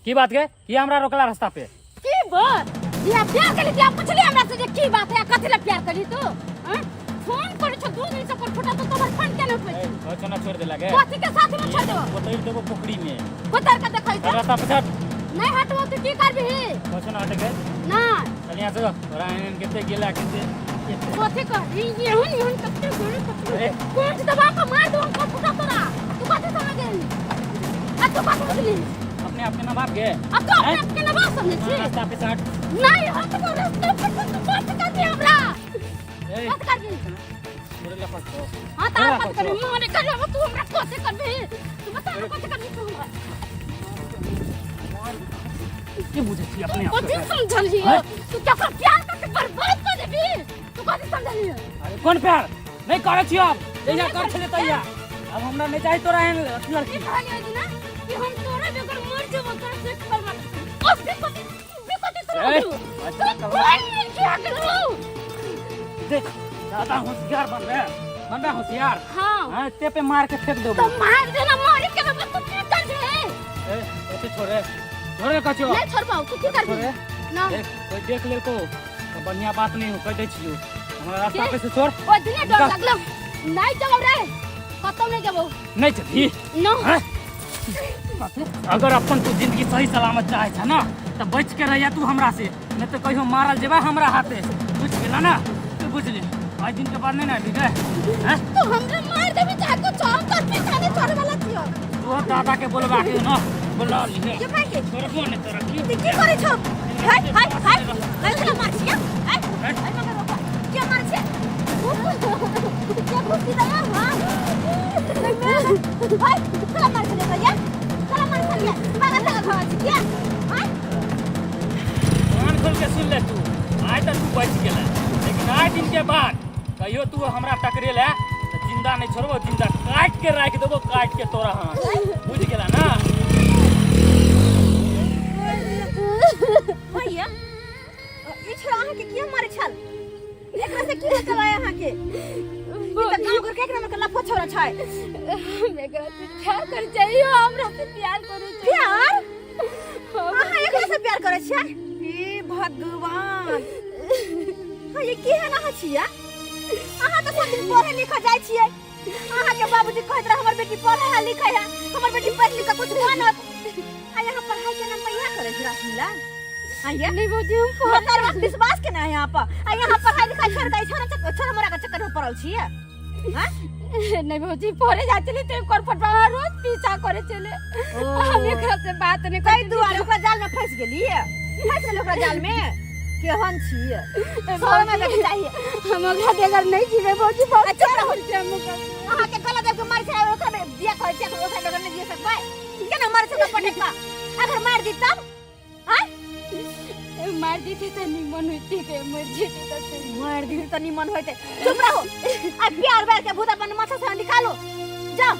की बात के की हमरा रोकला रास्ता पे की बात या प्यार करी क्या पूछली हमरा से जे की बात है कथि ला प्यार करी तू हैं? फोन करे छो दू दिन से पर फुटा तो तोहर फोन केना उठबै ए, छी कहै छौ ना छोड़ देला गे कथी के साथ में छोड़ देबो उतरि देबो पोखरी में उतर के देखै छो रास्ता पे छट नहीं हटबो तू की करबिही कहै छौ ना हटे के ना चल यहाँ से तोरा एहन कते गेला कते कथी कहबी एहन एहन कते गोरे कते ए। कोन दबा के मार दो हमको फुटा तोरा तू कथी समझ गेली आ तू कथी बुझली अपने आप के ना बाप गे आ तू अपने आप के ना बात समझै छी रास्ता पे छट नहीं हटबो रास्ता पे तू कथी करबी हमरा ए कथी करबी छोड़े ला पड़तो हाँ तो आप मत करी मारे कर तू हमरा कथी करबी तू बता ना कथी करबी तू हमरा की बुझै छी अपने आप कथी समझलिए हैं? तू क्या कर प्यार करके बर्बाद कर देबी तू कथी समझलिए अरे कोन प्यार नहीं करै छी अब जहिया कर छले तहिया अब हमरा नहीं चाही तोरा एहन लड़की की कहलिए दिना कि हम तोरा बेगर मर जेबो तोरा से बर्बाद अब भी कथी भी कथी तोरा ए, तू अच्छा तू कोन लड़की आ गेलौ देख ज्यादा होशियार बन रहे बन रहा होशियार हां हाँ ते पे मार के फेंक देबो तो मार देना मारे के ना तू की कर दे ए ऐसे छोड़े छोड़े कछो नहीं छोड़बो तू की करबी छोड़े ना देख कोई देख लेल को तो बढ़िया बात नहीं हो कह दै छियो हमरा रास्ता के? पे से छोड़ ओ दिने डर निकल। लगलो नहीं जबो रे कतौ नहीं जबो नहीं चली ना हैं? अगर अपन तू जिंदगी सही सलामत चाहे छ ना तो बच के रहिया तू हमरा से नहीं तो कहियो मारल जेबा हमरा हाथे बुझ गेला ना तू बुझ ले आज दिन के बाद नहीं ना अभी गए हैं? तू हमरा मार देबी चाहे कुछ हम तोर पीछा नहीं छोड़े वाला छियो तू दादा के बोलबा के ना बोला लिहे ये भाई के छोड़बो नहीं तोरा की तू की करे छो हाय हाय हाय गलत मार छिया हाय हाय मगर रोका क्या मार छिया क्या घुसी दया हां हाय कला मार छले भैया कला मार छलिया मगर लगा खा छिया हाय कान खोल के सुन ले तू आइ तऽ तू बचि गेला लेकिन आइ दिन के बाद कहियो तू हमरा टकरेला तऽ जिंदा नहीं छोड़बो जिंदा काट के राखि देबो काट के तोरा हाथ बुझि गेला ना भैया ई छोरा अहाँके किया मारे छल एकरा से की मतलब है अहाँके ई तऽ गाँव घर के एक नंबर के लफो छोरा छै हम एकरा से प्यार कर चाहिए हमरा से प्यार करे प्यार अहाँ एकरा से प्यार करै छियै हे भगवान हाँ ये की है अहाँ छियै अहाँ तऽ सब दिन पढ़े लिखऽ जाइ छियै अहाँके बाबूजी कहैत रहे हमर बेटी पढ़े है लिखे है हमर बेटी पढ़ लिख के कुछ बनत आ यहाँ पढ़ाई के नाम पर इएह करै छी रासलीला आइए नहीं भौजी हम पढ़ बताओ बात विश्वास केना है यहाँ पर आ यहाँ पढ़ाई लिखाई छोड़ के छोड़ छोड़ हमरा के चक्कर में पड़ल छियै हाँ नहीं भौजी पढ़े जाते चले तो कर फटवा रोज पीछा करे चले हम एकरा से बात नहीं ताहि करते दुआरे ओकरा जाल में फंस गेलियै फंस गेली ओकरा जाल में केहन छियै शरम आबे के चाहिए हम ओकरा बगैर नहीं जीवे भौजी बहुत अच्छा प्यार छै हम ओकरा से। अहाँ के गलत आबि के मारै छै ओकरा में बियाह करै छै ओकरा बगैर नहीं जी सकबै केना मारै छै ओकरा पटक अगर मार दी तब आँय मार दीते तो निमन होती के मर जेते तो सही। मार दी तऽ निमन होइते चुप रहो आ प्यार व्यार के भूत अपन माथा से निकालो जाओ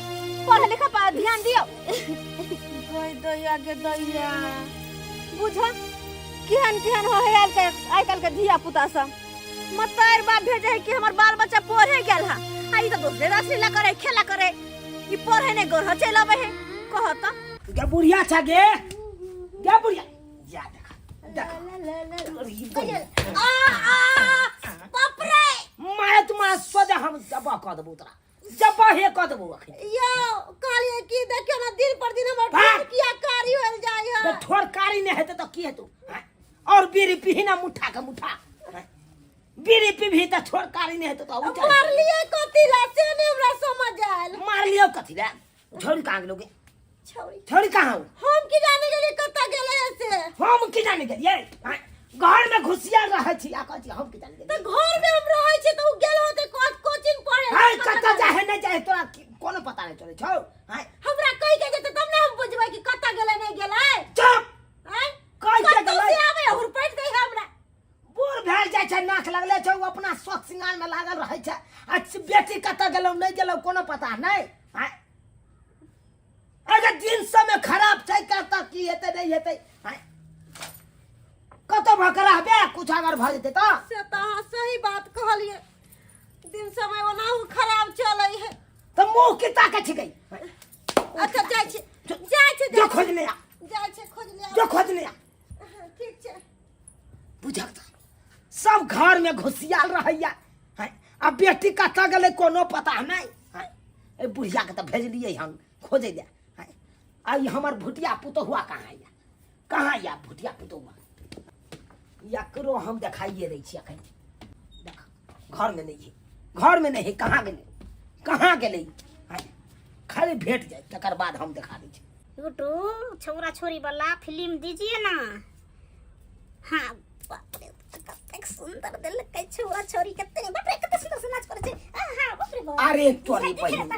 पढ़े लिखे पर ध्यान दियो गई दैया के दैया बुझ केहन केहन हो है आइ काल्हि आइ काल्हि के धिया पुता सब मतार बाप भेजे है कि हमर बाल बच्चा पढ़े गेल हा आ ई तऽ दोसरे रासलीला करे खेला करे ई पढ़े नहीं गोर चलि अबै है कह तऽ गे बुढ़िया छ गे गे बुढ़िया जा देख देख आ आ बाप रे मारे तुम्हारा सोजा हम जबा कऽ देबो तोरा जबा हे कऽ देबो अखन यो कहलिए कि देखियो ना दिन पर दिन हमर भाग। ठोर किया कारी होल जाय है तऽ ठोर कारी नहि हेतै तऽ की हेतौ आँय? और बीड़ी पीही ना मुठा के मुठा आँय? बीड़ी पीबही तऽ ठोर कारी नहि हेतौ तऽ उठा मारलिए कथी ला से नहीं हमरा समझ आयल मारलियौ कथी रे छोड़ी कहाँ गेलौ गे छौड़ी छोड़ी कहाँ हौ हम की जाने गेलिए कतऽ गेलै से हम की जाने गेलियै आँय? घर में घुसिया रहै छी आ कहै छी हम की जाने गेलियै तऽ घर में हम रहै छी तऽ उ गेल होतै कोचिंग पढ़े हाय कतऽ जाए है नहि जाए है, तोरा कोनो पता नहि चलै छौ आँय? हमरा कहि के जेतै तब ने हम बुझबै कि कतऽ गेलै नहि गेलै चुप आँय कहि के कतौ गेलै से आबै हुरपटि दै है हमरा बूढ़ भेल जाइ छै नाक लगले छै ओ अपना शौक सिंगार में लागल रहै छै आ बेटी कतऽ गेलौ नहि गेलौ कोनो पता नहि आँय? अगर दिन समय खराब छै कतऽ की हेतै नहि हेतै आँय? कतऽ भऽ के रहबे कुछ अगर भऽ जेतै तऽ से तऽ अहाँ सही बात कहलियै दिन समय ओनाहु खराब चलै है तऽ मुँह की ताकै छिकै अच्छा जाइ छी जाइ छी जो खोजने आ जाइ छै खोज ले जो खोजने आ। ठीक छै। बुझक तऽ सब घर में घुसियाल रहैया हैं, आ बेटी कतऽ गेलै कोनो पता नहि हैं। एहि बुढ़िया के तऽ भेजलियै हन खोजै लए हैं। आ ई हमर भुटिया पुतहुआ कहाँ या, कहाँ या भुटिया पुतहुआ? एकरो हम देखाइए दै छी अखन। देख, घर में नहीं है, घर में नहीं है, कहाँ गेलै, कहाँ गेलै? हैं, खाली भेट जाए तकर बाद हम देखा दै छी। यूट्यूब छौरा छोरी वाला फिल्म दीजिए ना। हाँ बाप रे, कतेक सुंदर देलकै छौरा छोरी, कते बाप रे कते सुंदर से नाच करै छै। हाँ बाप रे बाप। अरे तोरी बहिन,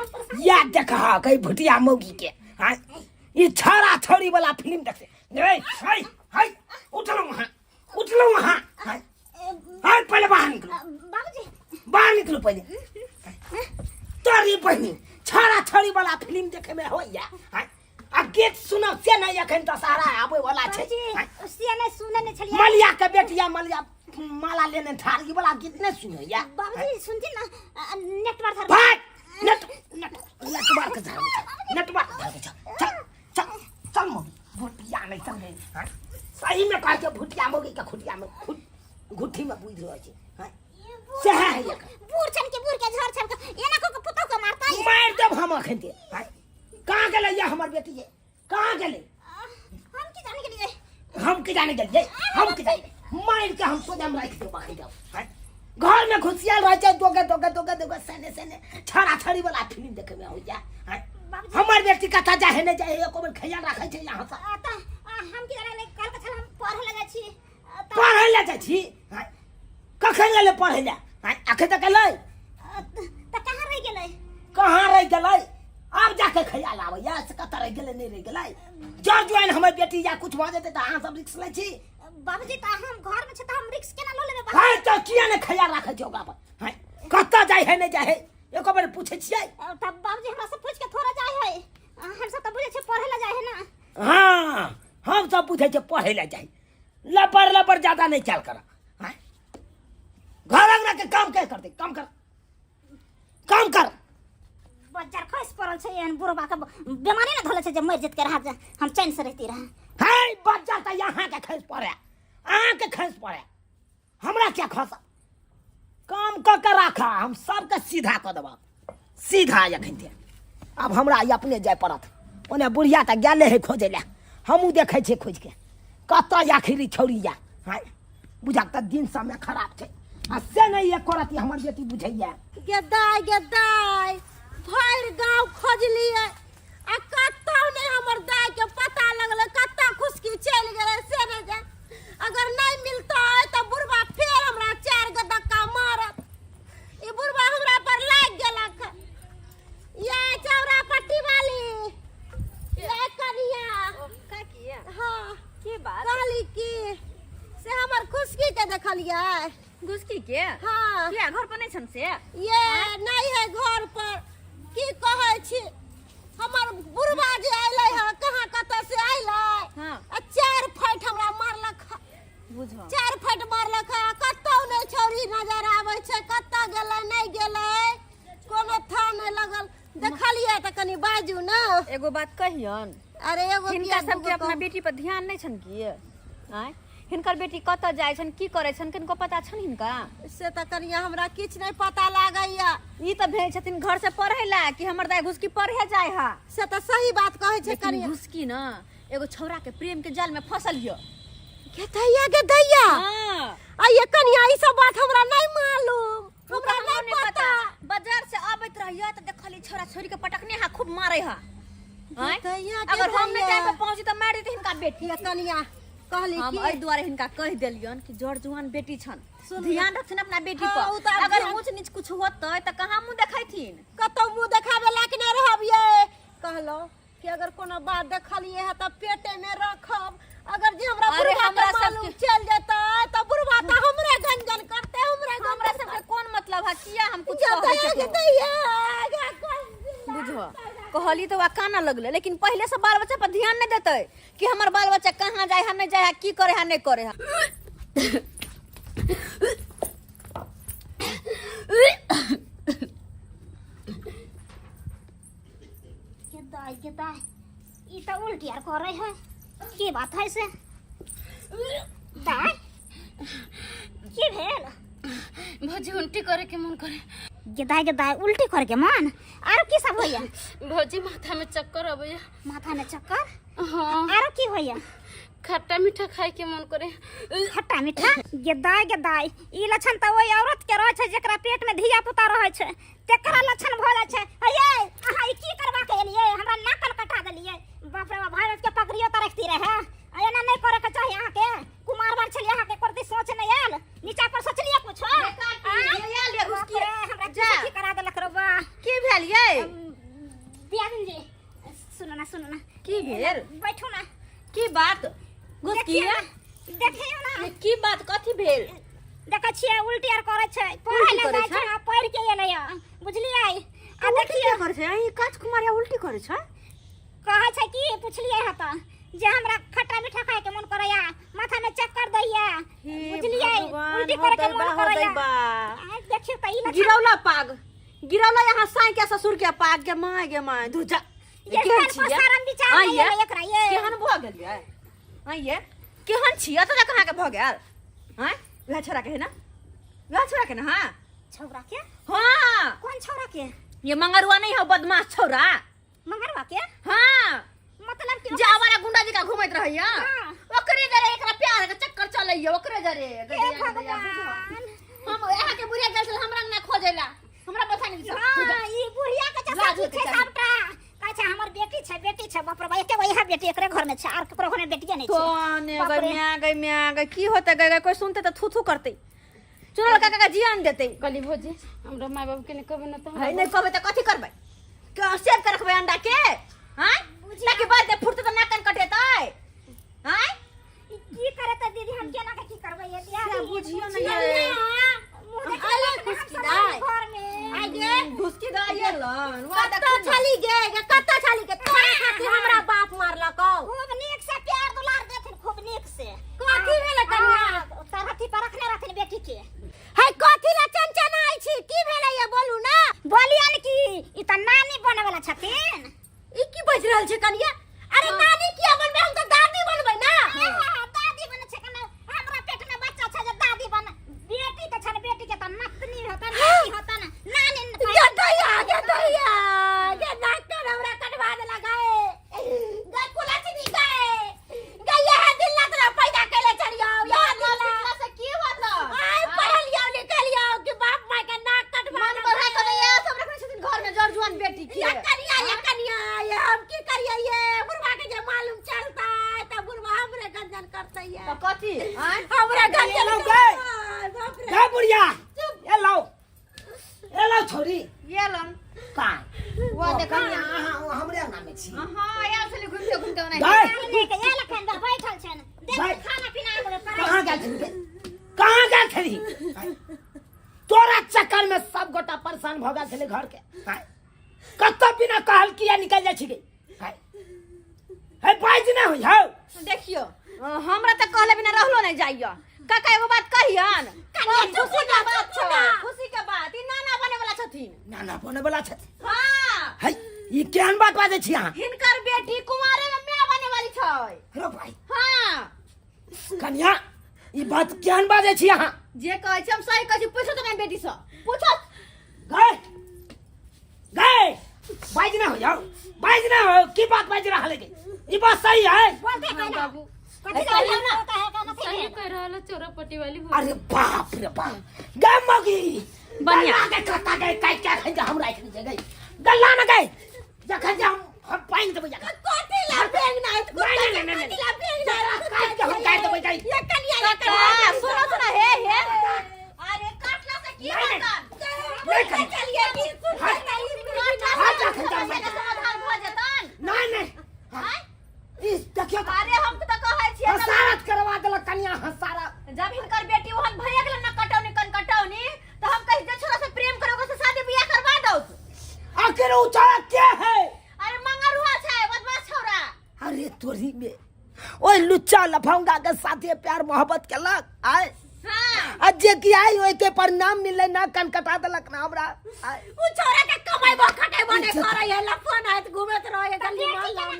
या देखा कई भुटिया मौगी के। हाँ, ई छौरा छोरी वाला फिल्म देखते। ए हे हे, उठलो वहां, उठलो वहां। हां हां, पहले बाहर निकलो। बाबूजी बाहर निकलो पहले। तोरी बहिन छौरा छोरी वाला फिल्म देखे में होइया। हां, आ गीत सुनब से नहीं, अखन दशहरा आबे वाला छै। बाबूजी से नहीं सुने नहीं छलियै। मलिया के बेटिया मलिया माला लेने ठार, ई वाला गीत नहीं सुनैया। बाबूजी सुनती ना, नेटवर्क धर। भाग, नेट नेट नेटवर्क धर, नेटवर्क धर। चल चल चल मौगी, भुटिया नहीं समझे। हां, सही में कह के भुटिया मौगी के खुटिया में घुट्ठी में बुझ रहल छै। हां, सएह है एकर। बूढ़ छन के बूढ़ के झड़ छन के एना को के पुतहु के मारतै। मारि देब हम अखन ते। हां, कहाँ गेलै या हमर बेटी ये, कहाँ गेलै? हम की जाने गेलियै, हम की जाने गेलियै, हम की जाने। मारि के हम सोजाम राखि देब अखन देब। हां, घर में घुसियाल रह छै, दोगे दोगे दोगे दोगे सने सने छड़ा छड़ी वाला फिल्म देखे में होइया। हां, हमर बेटी कतऽ जाए है नहीं जाए, एको बेर ख्याल राखै छै यहाँ से? तऽ हम की जाने, काल के छल हम पढ़े लए जाइ छी। तऽ पढ़ै लए जाइ छी? हां, कखन गेलै पढ़ै लए? हां, अखन तक एलै? तऽ कहाँ रहि गेलै, कहाँ रहि गेलै? आब जाके ख्याल आबैया से कतऽ रहि गेलै, नहि रहि गेलै। जर जुआइन हमर बेटी या कुछ भऽ जेतै तऽ अहाँ सब रिक्स लै छी? बाबूजी तऽ हम घर में छै तऽ हम रिक्स केना लऽ लेबै? हां, तऽ किया नहि ख्याल राखै छै ओकरा पर? हां, कतऽ जाइ है नहि जाइ है, एको बेर पूछै छियै? तब बाबूजी हमरा से पूछ के थोड़ा जाइ है, हम सब तऽ बुझै छियै पढ़े लए जाइ है ना। हाँ, हम सब बुझै छियै पढ़े लए जाइ। लबर लबर ज्यादा नहीं चाल कर। हाँ, घर अंगना के काम के करते? काम कर, काम कर। बज्जर खसि पड़ल छै, एहन बुढ़बा के बेमारी ने धोले छै जे मरि जेतै रहा, जे हम चैन से रहती रहा। हे बज्जर तऽ यहाँ के खसि पड़े, अहाँ के खसि पड़े, हमरा क्या खस? काम कऽ के राखा, हम सबके सीधा कऽ देबा सीधा। एखन ते आब हमरा ई अपने जाय पड़त ओने। बुढ़िया तऽ गेले है खोजै लए, हमहूँ देखै छियै खोजि के कतऽ आखिर ई छौड़ी या। हाँ, बुझक तऽ दिन समय खराब छै आ से नहि एको रति हमर बेटी बुझैया। गे दाय, गे दाय, भरि गाँव खोजलियै आ कतौ नहि हमर दाय के पता लगलै। कतऽ खुशकी चलि गेलै से नहि जान। अगर नहि मिलतै तऽ बुढ़बा फेर हमरा 4 गो धक्का मारत। ई बुढ़बा हमरा पर लागि गेलक। ये चौरा पट्टी वाली, ये कनिया। का किया? हाँ। के बात? कहली की से हमर खुशकी के देखलियै? घुसकी के? हाँ। किया, घर पर नहीं छन से? ये नहीं है घर पर। की कहै छी, हमर बुढ़बा जे अयलै हँ, कहाँ कतऽ से अयलै, हाँ। आ 4 फैट हमरा मारलक हँ। बुझो। 4 फैट मारलक हँ। कतौ नहि छौड़ी नजर आबै छै, कतऽ गेलै नहि गेलै कोनो था नहि लगल। देखलियै तऽ कनि बाजू ने। एगो बात कहियन? अरे एगो हिनका किया सबके दूगो अपना कहू? बेटी पर ध्यान नहीं छन की? आँय, हिनकर बेटी कतऽ जाइ छन, की करै छन, किनको पता छन हिनका? से तऽ कनिया हमरा किछु नहि पता लागैया। ई तऽ भेज छथिन घर से पढ़े ला कि हमर दाई घुसकी पढ़े जाय हा। से तऽ सही बात कहै छै लेकिन कनिया। घुसकी न एगो छौड़ा के प्रेम के जाल में फसल हियो। गे दैया, गे दैया। हाँ। आ ये कनिया, ई सब बात हमरा नहि मालूम, हमरा हमरो नहि पता। बाजार से आबैत रहियो तऽ देखली छौड़ा छोरी के पटकने हा, खूब मारे हा। आँय? दैया, गे अगर हम नहीं दैया। टाइम पर पहुंची तऽ मारि देते हिनका बेटी। ये कनिया, कहली हम की एहि दुआरे हिनका कहि देलियन कि जर जुआन बेटी छन, सुन। ध्यान रखथिन अपना बेटी हाँ, पर। उ तऽ आब अगर ध्यान- ऊंच नीच कुछ होतै तऽ कहाँ मुंह देखैथिन? कतौ मुंह देखाबे लायक नहि रहब। ये कहलहुँ कि अगर कोनो बात देखलिए है तऽ पेटे में रखब। अगर जे हमरा अरे बुढ़वा के हमरा सबके- मालूम चल जेतै तऽ बुढ़वा तऽ हमरे गंजन करतै, हमरे हमरा सबके कोन मतलब है? किया हम कुछ जब कहै दैया के ककरो? दैया, गे कोन बुझो, कहली तऽ वह काना लगले, लेकिन पहले से बाल बच्चा पर ध्यान नहीं देते कि हमर बाल बच्चा कहाँ जाए है, नहीं जाए है, की करे है, नहीं करे है। गे दाय, गे दाय, ई तऽ उल्टी आर करै है। की बात है से दाय की भेल भौजी उल्टी करे के मन करे। गेदाय गेदाय उल्टी करे के मन आरो की सब होइया? भौजी माथा में चक्कर अबैया। माथा में चक्कर? हाँ। आरो की होइया? खट्टा मीठा खाए के मन करे। खट्टा मीठा? गेदाय गेदाय ई लक्षण त ओइ औरत के रहै छै जेकरा पेट में धिया पुता रहै छै, तेकरा लक्षण भ जाइ छै। हे अहाँ ई की करबा के एलियै? हमरा नाकल कटा देलियै। बाप रे बाप, भाई के पकड़ियो त रखती रहे। आ एना नहीं करे के चाही अहाँ के। कुमार बार छलियै अहाँ के करती सोच नहीं आयल, नीचा पर सोचलियै कुछ? हमरा की करा देलक रे बा। की भेल यै? दियादिन जी सुनो ना, सुनो ना। की भेल? बैठू ना। की बात? घुसकी देखियो ना। की बात कथी भेल? देखै छियै उल्टी आर करै छै, पढ़ै लए जाइ छै, पढ़ के एलै बुझलियै? आ देखियो करै छै ई काच कुमारिया उल्टी करै छै। कहै छै की पुछलियै ह त जे हमरा खट्टा मीठा खाए के मन करैया, माथा में चक्कर दैया, बुझलियै? उल्टी करे के मन करैया। देखियो त ई गिरौला पाग गिरौला यहाँ साई के ससुर के पाग के my गे my धुजा ये केहन छियै? शरम विचार नहीं है एकरा। ये केहन भ गेल यै? हां ये केहन छियै त कहाँ के भ गेल? हां वएह छोरा के है ना, वएह छोरा के ना? हां छोरा के? हां कौन छोरा के? ये मंगरुआ नहीं हो बदमाश छोरा। मंगरुआ के? हां मतलब कि जे आवारा गुंडा जका घुमैत रहैया ओकरे जरे एकरा प्यार के चक्कर चलैया, ओकरे जरे। हे भगवान, हम अहाँ के बुढ़िया गेल छल हमरा ना खोजेला, हमरा बता नहीं दिस। हां ई बुढ़िया के चचा लाज होके छै चाही। सबटा। कहै छै हमर बेटी छै, बेटी छै। बाप रे बाप, एके गो इएह बेटी एकरे घर में छै, आर ककरो घर में बेटिए नहीं छै। तो ने बाप गई रे। म्या गई म्या गई की होते गई गई कोई सुनते त थू थू करते, चुनल काका का जियान देते। कहली भौजी हमरा माय बाप के नहीं कहबे ना त है नहीं कहबे त कथी करबै? सेव के रखबै अंडा के? हां ताकि बाद में फुटते त नाकन कटेतै। हां ई की करे त दीदी, हम केना के की करबै? ये दिया से बुझियो ना ये ये। मुंह देख ले घुसकी दाय। घर में। आई गे घुसकी दाय ये लन कत्ता छली गे, गे कत्ता छली गे? तोरा खातिर हमरा बाप मारलकौ। खूब नीक से प्यार दुलार देथिन, खूब नीक से। कथी भेलै कनिया? तरहथी पर रखने रहथिन बेटी के। है कथी ला चनचनाइ छी? की भेलै ये बोलू ना? बोलियन की ई त नानी बने वाला छथिन। ई की बाजि रहल छै कनिया? अरे नानी किया बनबै, हम त दादी बनबै ना। हाँ, दादी बने छै कने हमरा पेट में बच्चा छै जे दादी बन। बेटी के छन, बेटी के त नतनी होतन, नानी होतन, नानी गे दैया, गे दैया, गे डॉक्टर हमरा कटवा देला गए, गे कुलचनी गए, गे यह दिल ला तोरा पैदा कैले चलियो, यह दिल ला से की होत? आइ पढ़लियो लिखलियो कि बाप माय के नाक कटवा मन बढ़ा के ये सब रखने छथिन घर में जर जुआन बेटी के। ये कनिया, ये कनिया, ये हम की करिए? ये बुढ़वा के जे मालूम चलता है त बुढ़वा हमरे गंजन करतै ये। त कथी? आँय? हमरे गंजन लाओ गए। करतै, बाप रे। गे बुढ़िया, ए लाओ, ए लाओ छोरी। ये लन का वो देख कनिया अहाँ हमरे अंगना में छी। हां आयल छली घुमते घुमते ओना। गए। नानी के ये लखन दा बैठल छन, देख भाई। खाना पीना आबे पर। कहाँ गेल छली? कहाँ गेल छली? तोरा चक्कर में सब गोटा परेशान भ गेल छलै घर के। कतऽ बिना कहल किया निकल जाइ छी? हे बाजि नहि होइ हौ। देखियो हमरा त कहले बिना रहलो नहीं जाइयो। काका एगो बात कहियन, खुशी के बात छौ, खुशी के बात, ई नाना बने वाला छथिन। नाना बने वाला छथिन? हां। है ई केहन बात बाजै छी अहाँ? हिनकर बेटी कुमारे में माय बने वाली छै। रो भाई। हां। कनिया ई बात केहन बाजै छी अहाँ? जे कहै छी हम सही कहै छी, पूछो त बेटी से पूछो। गए गए बाज ना हो जाओ, बाज ना हो, की बात बाज रहल है? ई बात सही है? बोलते हाँ, कहना बाबू। कथी कहियो ना। होता है का कथी सही भेल? कह रहल है, चोरा पटी वाली भौजी। अरे बाप रे बाप, गे मगी बढ़िया। गल्ला के कत्ता गए काट के अखन जे हमरा एखन जे गई गल्ला न गई जखन जे हम पानि देबै जखन। कथी ला फेंक ना है? नहीं, नहीं, नहीं, नहीं, कथी ला फेंक ना है? काट के हम काट देबै गई। ये कनिया, ये काका कनिया। सुनो सुनो, हे हे अरे काटला से की नहीं, नहीं। होतन? नहीं कनिया। चलिए कि सुन हाँ। काटला हाँ, से जखन समस्या जे के समाधान भ जेतन। नहीं नहीं हाँ। ई देखियो त अरे हम त कहै छियै हसारत करवा देलक कनिया, हसारत। जब हिनकर बेटी ओहन भइया गेल ना कटौनी कन कटौनी, त हम कहि जे छोरा से प्रेम करोगे से शादी बियाह करवा दौ। आखिर उ छोरा के है? अरे मंगरुआ छै, बदमाश छोरा। अरे तोरी में ओए लुच्चा लफंगा के साथे प्यार मोहब्बत केलक आय। हां। आ जे कि आइ ओहिके परिणाम मिललै ना कान कटा देलक ना हमरा आइ। उ छोरा के कमाइबो खटेबो नहीं करै है लफन आयत घूमत रहे गली मोहल्ला में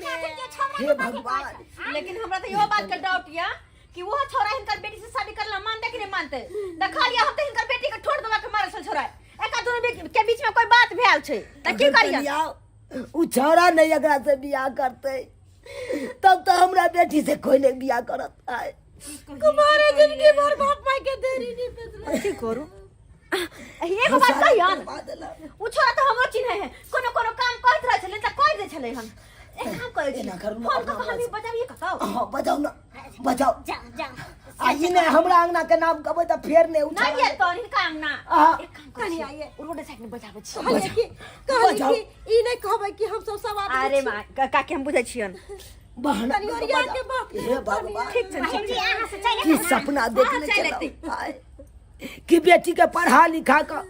हे भगवान लेकिन हमरा तो इहो बात के डाउट या कि वो छोरा हिनकर बेटी से शादी करला मानते कि नहीं मानते देखा लिया हम तो हिनकर बेटी के ठोड़ दबा के मारे छल छोरा एका दोनों के बीच में कोई बात भेल छै त की करिया करिया उ छौड़ा नहीं एकरा से बियाह करते तब तो हमरा बेटी से कोई नहीं बियाह करत आय कुमारे जिंदगी भर बाप माई के देरी नहीं बेचला की करू एगो बात कहियन उ छोरा तो हमरो चिन्है है कोनो कोनो काम कहैत रहै छलै त कहि दै छलै हम एक काम करै छी एना करू ना, फोन कऽ अपना कऽ हम बजाबियै कतौ हाँ बजाउ ना बजाउ जा जा आ ई नहि हमरा अंगना के नाम कहबै तऽ फेर नहि उठा नहीं ये तो हिनका अंगना आ एक काम करै छी रोड साइड में बजाबै छी कहली कि कहली बजाउ। कि ई नहीं कहबै कि हम सब सब आदमी अरे माँ काकी हम बुझै छियन बहन तनी ओरिया के बाप हे भगवान ठीक छै बहन जी अहाँ से चलि की सपना देखने चलि छलहुँ आय। कि बेटी के पढ़ा लिखा कऽ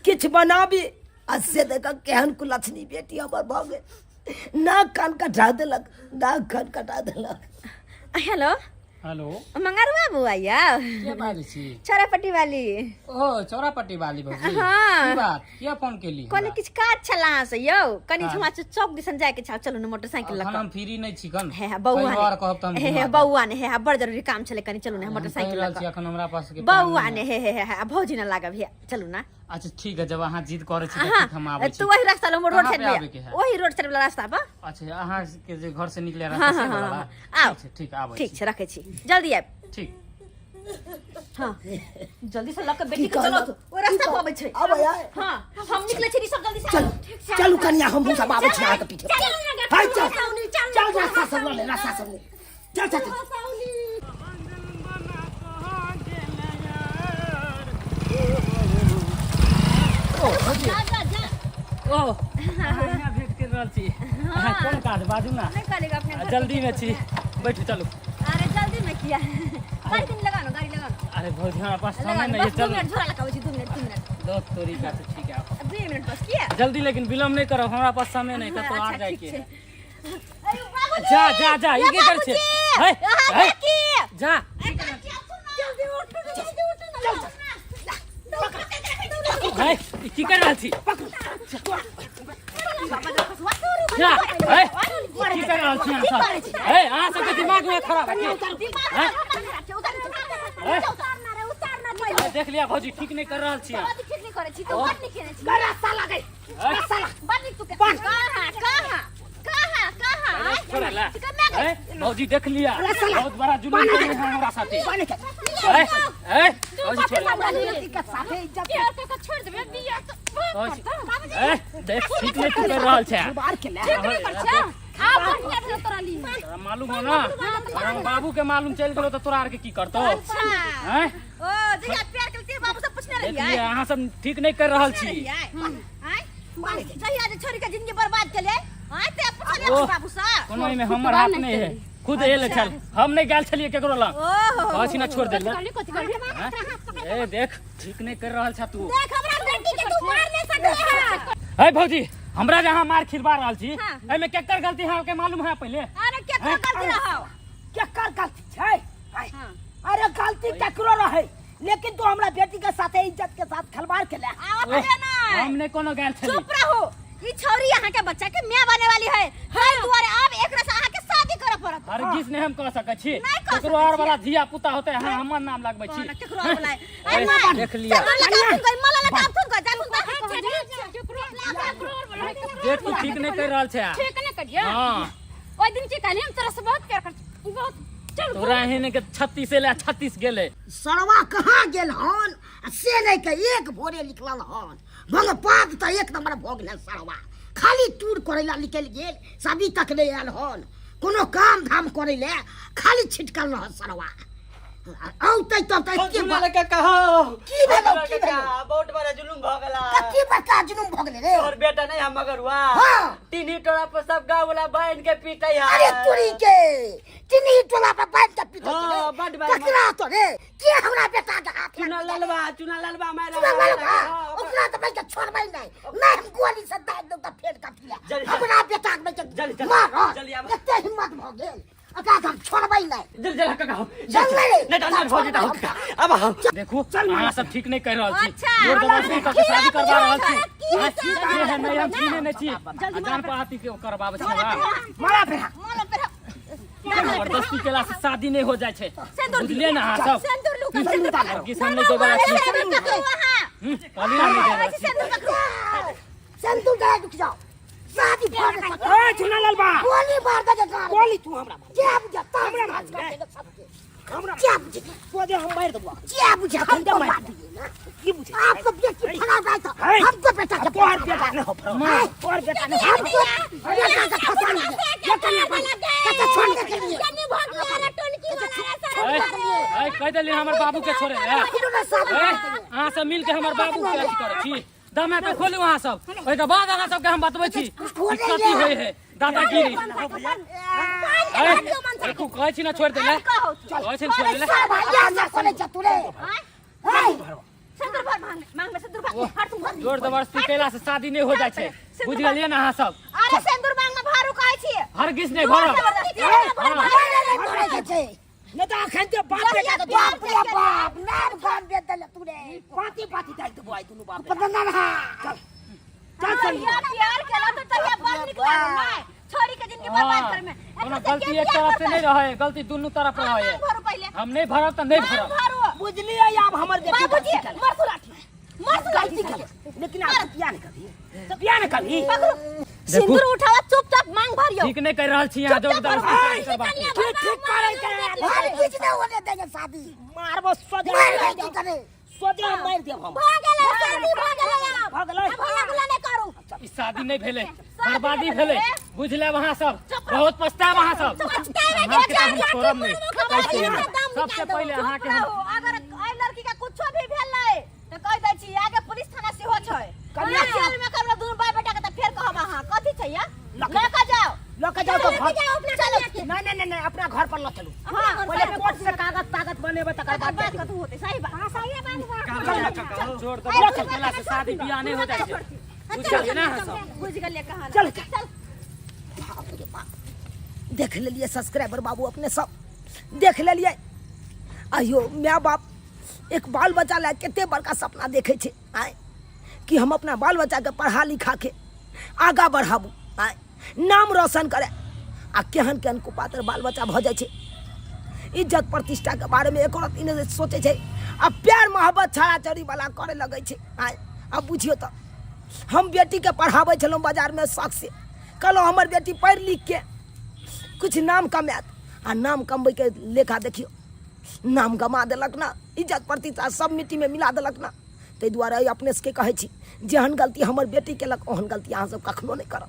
किछु बनाबी आ से देख केहन कुलक्षणी बेटी हमर भऽ गेल नाक कान कटा देलक नाक कान कटा देलक हेलो हेलो मंगारू बाबू आइया के बाजै छी छोरापट्टी वाली ओ चौरापट्टी वाली भौजी हाँ। की बात किया फोन केली कहले किछु काज छल अहाँ से यौ कनि हाँ। हमरा से चौक दिसन जाय के छल चलू ने मोटरसाइकिल लऽ अखन कऽ हम फ्री नहि छी कन हे हे बौआ कहियो आर कहब तऽ हम हे हे घुमा देब। बौआ ने हे हे बड़ जरूरी काम छलै कनि चलू ने हम कहि मोटरसाइकिल रहल लऽ छी कऽ अखन हमरा पास के बौआ टाइम ने नहि हे हे हे हे भौजी ने लागब हे चलू ना है। अच्छा ठीक है जब अहाँ जिद करै छी तऽ हाँ ठीक हम आबै छी तो वही रास्ता लो रोड कहाँ साइड पे आबे के में है? वही रोड साइड वाला रास्ता पर अच्छा अहाँ के जे घर से निकले हाँ रास्ता हाँ से हाँ वाला हाँ आओ ठीक छै ठीक आबै ठीक छी छै रखै छी जल्दी आयब ठीक हाँ जल्दी से लऽ के बेटी की के चलो कहलक? तो ओहि रास्ता पर अबै छै आबै आय हाँ हम निकलै छी सब जल्दी से चल आउ। ठीक छै चलू कनिया हमहूँ सब आबै छी अहाँके पीछे चलू ना हाय चल चल रास्ता सब लऽ ले रास्ता सब ले चल चल चल जा जा जा ओ अहाँ भेंट कर रहल छी अहाँ कोन काज बाजू ना नहीं कहलेगा अपने घर जल्दी में छी बैठू चलू अरे जल्दी में किया गाड़ी तनी लगाओ ना गाड़ी लगाओ ना अरे भौजी हमरा पास समय लगाओ नहीं ना है बस दो चलू मिनट झोरा लगाबै छी 2 मिनट 2 मिनट दोस्त तोरी का तो ठीक है 2 मिनट बस किया जल्दी लेकिन विलम्ब नहीं करब हमरा पास समय नहीं कतौ अच्छा, आर जाए ठीक के छै। है। अरे बाबूजी जा जा जा ई ये की कर छै बाबूजी! हे अहाँ हे देखी जा जल्दी उठू जल्दी उठू ना हे ई की कर रहल छी जा हे की कर रहल छी अहाँ सब हे अहाँ सबके दिमाग में खराब है की? हैं? हे? अरे देख लिया भौजी ठीक नहीं कर रहल छी अहाँ। रास्ता लगे हे? छोड़ा ला। हे, भौजी देख लिया बहुत बड़ा जुलूम केने हैं हमरा साथे पानी के हे हे भौजी छोड़ के साथे इज्जत के छोड़ देबे बिया तो भौजी हे देख ठीक नहीं तू कर रहल छै बार के ले आ बढ़िया भेल तोरा ली तोरा मालूम हो ना तोरा बाबू के मालूम चलि गेलो तऽ तोरा आर के की करतौ हैं देख लिया अहाँ सब ठीक नहीं कर रहल छी जिंदगी बर्बाद के ले आय ते पूछलियै ओह। बाबू सा कोनो एहिमे हमर हाथ नहीं है खुद एल छल हम नहीं गेल छलियै केकरो लग ओहो कहै छी ना छोड़ देल कहली कथी कहली ए देख ठीक नहीं कर रहल छा तू देख हमरा बेटी के तू मार नहीं सकले है ए भौजी हमरा जे अहाँ मार खिलवा रहल छी एहिमे केकर गलती है के मालूम है पहिले अरे केकरो गलती रहो केकर गलती छै आय। अरे गलती केकरो रहे लेकिन तू हमरा बेटी के साथे इज्जत के साथ खिलवाड़ के ले आवत है ना हम नहीं कोनो गेल छली चुप रहो ई छौरी यहाँ के बच्चा के माय बने वाली है हर दुआरे अब एकरा से अहाँ के शादी करे पड़त हरगिज नहीं हम कह सकै छी नहीं कह केकरो सकै आर वाला धिया पुता होते अहाँ हमर नाम लगबै छी कोना केकरो और वाला है ए, अरे देख लिया देख तू ठीक नहीं कर रहल छै ठीक नहीं करिए हाँ ओइ दिन की कहली हम तोरा से बहुत प्यार कर बहुत चल तोरा एहन के 36 एले 36 गेले सरवा कहाँ गेल हन आ से नहि के एक भोरे निकलल हन भंग पात तऽ एक नंबर भऽ गेल हन सरवा खाली टूर करै लए निकलि गेल सभी तक नहि आयल हन कोनो काम धाम करै लए खाली छिटकल रहल सरवा औतै तब तऽ एते चुना लड़का कहो की भेलौ की भेलौ बहुत बड़ा जुलुम भ गेला कथी बड़का जुलुम भऽ गेलै रे तोहर बेटा नहीं हम मगर हुआ हाँ। तीन टोला पर सब गांव वाला बांध के पीटे है अरे तोरी के चिन्ही टोला पर बांध के पीटै हाँ, छलै बड बार ककरा तो रे के हमरा बेटा के हाथ चुना ललवा चुना ललवा मारा चुना ललवा ओकरा तऽ बैठ के छोड़बै नहि नहि हम गोली से दाबि देब तऽ फेर कथी लए जल्दी, हमरा बेटा के बैठ के जल्दी, जल्दी, मार जल्दी आब। एते हिम्मत भऽ गेल एकरा हम छोड़बै नहि। जल जल काका हो। चल रे। नहीं तो अन्याय भऽ जेतै हो काका अब आओ। देखू अहाँ सब ठीक नहीं कर रहल छी। अच्छा, जोर जबरदस्ती कऽ के शादी करवा रहल छी। की हाँ, से है नहीं, हम छीने नहीं छी। आ जान पाती के करबाबै छी हमरा। मारा फेरा। मारो पेरा। जबरदस्ती केला से शादी नहीं हो जाइ छै। सिंदूर बुझलियै ने अहाँ सब? सिंदूर लू का सिंदूर पकड़ो। हरगिज हम नहीं देबऽ छी। सिंदूर पकड़ो अहाँ। कहली ना नहीं देबऽ छी। सिंदूर पकड़ो। संतू दे रुक जाओ शादी भऽ गेल। ए चुना लाल बा, गोली मार दे के गाड़। गोली तू हमरा मार। जे बुझा ता हमरा मार कर देलक सबके। हमरा जे बुझे सोझे हम मारि देबो। जे बुझे हम हमको मार मार दिए ना। की बुझे? आपको बेटी फड़ा गया था। है। हमको बेटा के तोहर बेटा नहीं हो फड़ा। तोहर बेटा नहीं हो। हमको बेटा के फंसा लिया। ये कन्या बन कते छोड़ के लिए। ए, ए, कहि देलियै हमर बाबू के छोड़े ले। ए, अहाँ सब मिल के हमर बाबू के अथी करै छी। दमे तऽ खोलू अहाँ सब, ओहिके बाद अहाँ सबके हम बतबै छी कि कथी होइ है दादागिरी। ए, देखू कहै छी ना छोड़ि देले, कहै छी ना छोड़ि देले। सिंदूर भर मांग मांग में सिंदूर भर हर तुम भर। जोर जबरदस्ती केला से शादी नहीं हो जाइ छै, बुझि गेलियै ने अहाँ सब? अरे सिंदूर मांग में भरू कहै छी। हरगिज नहि भरब। नहीं तो अखन जे बाप बेटा के बाप रे बाप, नाम गान दे देले तूने। पाती पाती डाल देबो आइ दुनू बाप। पता ना रहा। चल चल चल। प्यार केला तो तहिया बड़ नीक लागल नै छोरी के जिंदगी बर्बाद करे में। कोनो गलती एक तरफ से नहीं रहे, गलती दुनू तरफ रहे। मांग भरू पहिले। हम नहीं भरब तऽ नहीं भरब। भरू। बुझलियै आब हमर बेटी बाबूजी मरसू लाठी मरसू लाठी। गलती केलक, लेकिन आब बियाह नहि करबी, बियाह नहि करबी। सिंदूर उठावा, चुपचाप मांग भरियो। ठीक नहीं कर रहल छी अहाँ जोर जबरदस्ती शादी करबा। ठीक ठीक करै छै। हर किछ नहीं होने देंगे शादी। मारबो सोझे, मार दे की करे। सोझे हम मारि देब हम। भऽ गेलै शादी, भऽ गेलै आब। भऽ गेलै। आब हल्ला गुल्ला नहि करू। ई शादी नहीं भेलै, बर्बादी भेलै, बुझ लेब अहाँ सब। बहुत पछताएब अहाँ सब। अहाँके तऽ हम छोड़ब नहीं। सबसे पहिले अहाँके हम अगर एहि लड़की के कुछो भी भेलै तऽ कहि दै छी आगे पुलिस थाना सेहो छै। कन्या जेल में करब दुनू बाप बेटा के तऽ फेर कहब अहाँ कथी छै या? लऽ के जाओ। लऽ के जाओ तऽ घर। चलो। नहीं नहीं नहीं नहीं, अपना घर पर लऽ चलू। हाँ, पहिले कोर्ट से कागज तागज बनेबै तकर तकर बाद बाद कतहु होतै। सही बात, हाँ सही बात बा। जोर जबरदस्ती केला से शादी बियाह नहीं हो जाइ छै, बुझ गेलियै ने अहाँ सब? बुझि गेलियै कहानी। चल चल। बाप रे बाप, देख लेलियै सब्सक्राइबर बाबू, अपने सब देख लेलियै। आइयो माय बाप एक बाल बच्चा लए कते बड़का सपना देखै छै आय कि हम अपना बाल बच्चाके पढ़ा लिखा के आगाँ बढ़ाबू, आय नाम रोशन करे। आ केहन केहन कुपात्र बाल बच्चा भऽ जाइ छै, इज्जत प्रतिष्ठाके बारेमे एको रत्ती नहि सोचै छै आ प्यार मोहब्बत छड़ा चढ़ी वाला करे लगै छै आय। आब बुझियौ तऽ हम बेटीके पढ़ाबै छलहुँ बाजारमे शौक से, कहलहुँ हमर बेटी पढ़ि लिखके कुछ नाम कमायत, आ नाम कमबैके लेखा देखियौ नाम गमा देलक ना, इज्जत प्रतिष्ठा सब मिट्टीमे मिला देलक ना। ताहि दुआरे अपने सबके कहै छी जेहन गलती हमर बेटी केलक ओहन गलती अहाँ सब कखनो नहि करब।